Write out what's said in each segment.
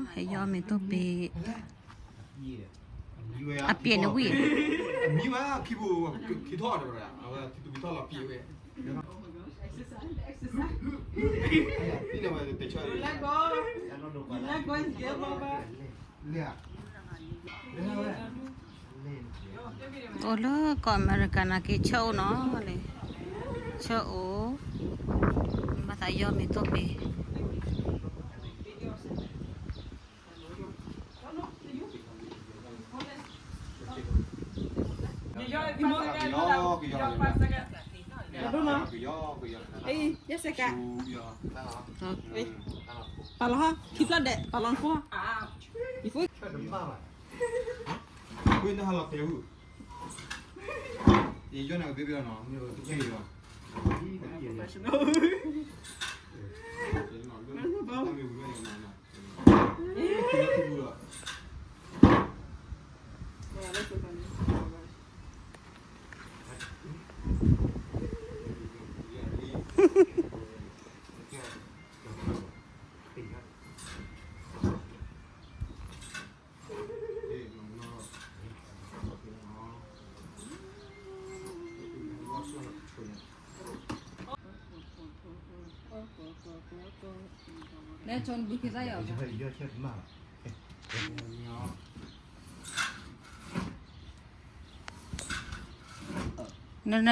ဟဲယီမ့ၤတိၢ်ပ့ၤ, အပျဲၢ်န့ၣ်ဝံၣ်, အမံဝဲခံပူၤ, ခံထီၣ်ဒီး အဝဲခံပူၤထီၣ်လီၤပျဲၢ်ဝဲ, ပျဲၢ်ဝဲတဆၢ, အိၣ်လၢကီၢ်အမဲရကၤနာ်က့ ဆၢအိၣ်နီၤလံ, ဆၢအိၣ်, ဘၣ်သးယီမ့ၤတိၢ်ပ့ၤ. ပာ်လီၤဟီ ခံဖျၢၣ်ဒဲး ပာ်လီၤခိၣ်, ဝ့ၢ်နဟးလီၤတဲဝဲ, ယယီန့ၣ်ကဘ့ၣ်ဘ့ၣ်လီၤနီၤ, မ့ၢ်တကဲယီၤ, တၢ်မ့ၢ်ဝံၤလီၤယနီၤနီၤ.နယီၢ်ဒီး နဘၣ်ဆဲးက့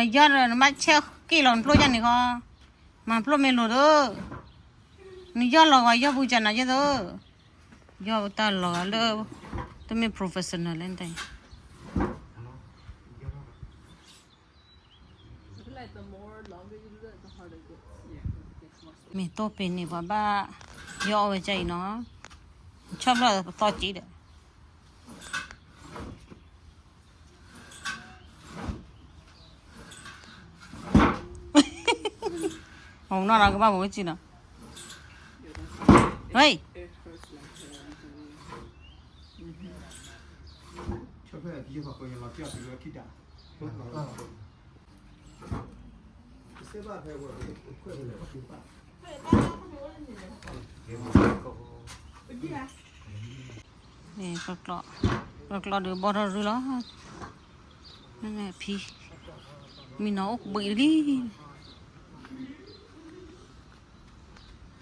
ၣ်လီၤနဖျိၣ်ယါန့ၣ်ဃီ, မၤဖျိၣ်မ့ၢ်လိၤဒီး, နယီၢ်လီၤဂီၤယီၢ်ပူၤကနၤယဲသိး, ယီၢ်တၢ်လီၤဂာ်လၢ, တမ့ၢ် professional လၢနတၢ်အံၤ. မ့ၢ်တိၢ်ပ့ၤန့ၣ် ပှၤဘၣ်ယီၢ်အီၣ်ဝဲကအံၤနီၤ, ဆီၣ်ဖျီၣ်သီက့ဒီး အနီၢ်နီၢ်ကဘၣ်မ့ၢ်ဝဲကံနီၤ, ဟဲ, ကျီၢ်ကျီၢ်ဒုးဘီၣ်ထီၣ်ရူၢ်လီၤ, ဖံ, မံနီၤအိၣ်ကဘှံးလံ.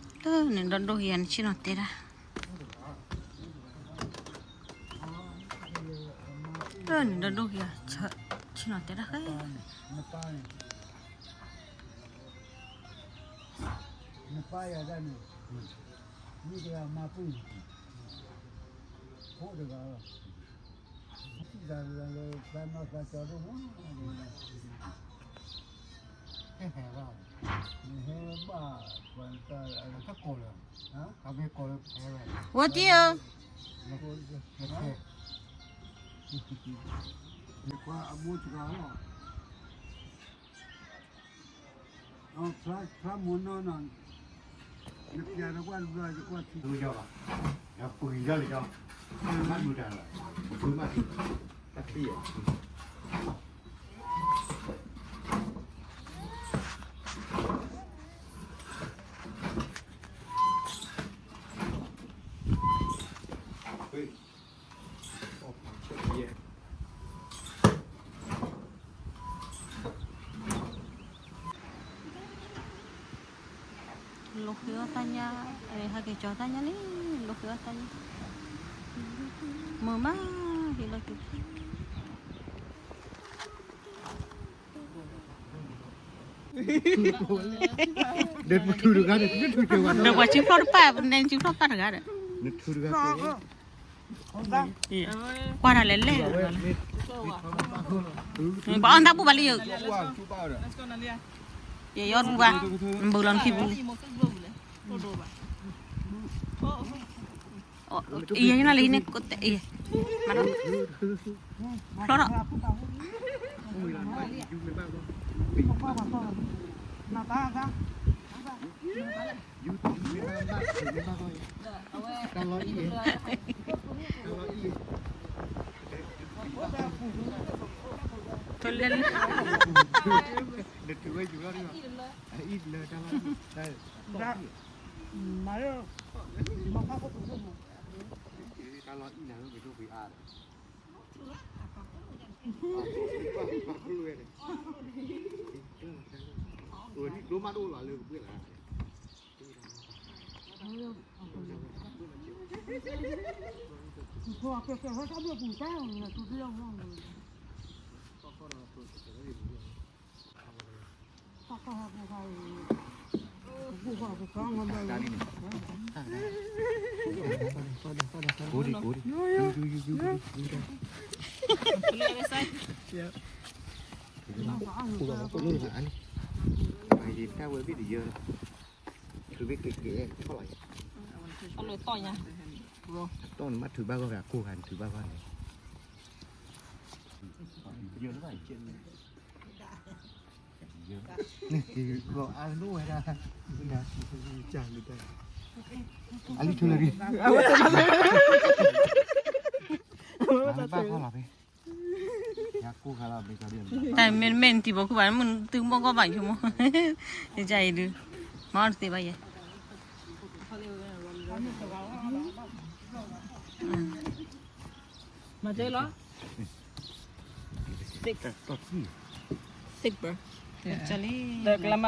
လၢနဒီဒိၣ်ကယၤနဆ့ၣ်နီၤတဲဒၣ်, လၢနဒီဒိၣ်ကယၤ, ဆ့ၣ်နီၤတဲဒၣ်ဃဲ, နပၢ်ယၤဒၣ်န့ၣ်, မ့ၢ်တဂၤမၤပူၤ, ဖိတဂၤလီၤ. ဝဲတံၢ်ဧၢ, လိာ်ဃ့အီၣ်တၢ်ညၣ်, ဟဲက့ၤကၠီတၢ်ညၣ်လံ, လိာ်ဃ့အီၣ်တၢ်ညၣ်, မုာ်မး, ဟ့ၣ်လီၤက့ၤ ဒီးပှၤစုဖျီၣ်တပၣ်, ပနဲစုဖျီၣ်ပၣ်တဂၤဒီး, ကွၢ်တၢ်လဲၤလဲၣ်, ပှၤအီၣ်တၢ်ဘူၣ်ဘၣ်လံယိာ်, ယယီၢ်ဘူၣ်ဘၣ်, နဘုးလီၤနခံပူၤ, ယဲယနီၢ်လၢဟံးန့ၢ်, မၤထီၣ်, ဖျီထီၣ် တလဲၤလံ, တလဲၤလံ, ဝဲယူၤလီၤဒ်အံၤလၢတၢ်လီၢ်အံၤ, မၤလၢ, မၤခါခိၣ်ပူၤခိၣ်မး, တၢ်လီၢ်အံၤနၤလၢကဒိၣ်ပှ့ၤအါဒီး, ပှၤကလူဝဲန့ၣ်, ဒိၣ်မးဒိၣ်လီၤလၢကပှ့ၤလၢ အတီၢ်န့ၣ်ဘၣ်ထုးဘၣ်ဂီၢ်ဖဲအကိၢ်ခါန့ၣ်ထုးဘၣ်ဂီၢ်န့ၣ်, အလံထုးလၢာ်, ဘၣ်ဖဲ တၢ်မ့ၢ်မ့ၢ်နတံၤဘီခုဘၣ် မုၢ်သုကဘီၣ်ကီဘၣ်ဆိမိၣ်, ယကအံၤဒုး, မၤအီၤတသ့ဘၣ်ယဲ, မၤတဲလီၤ, thick, thick, bro, ဒီကလမ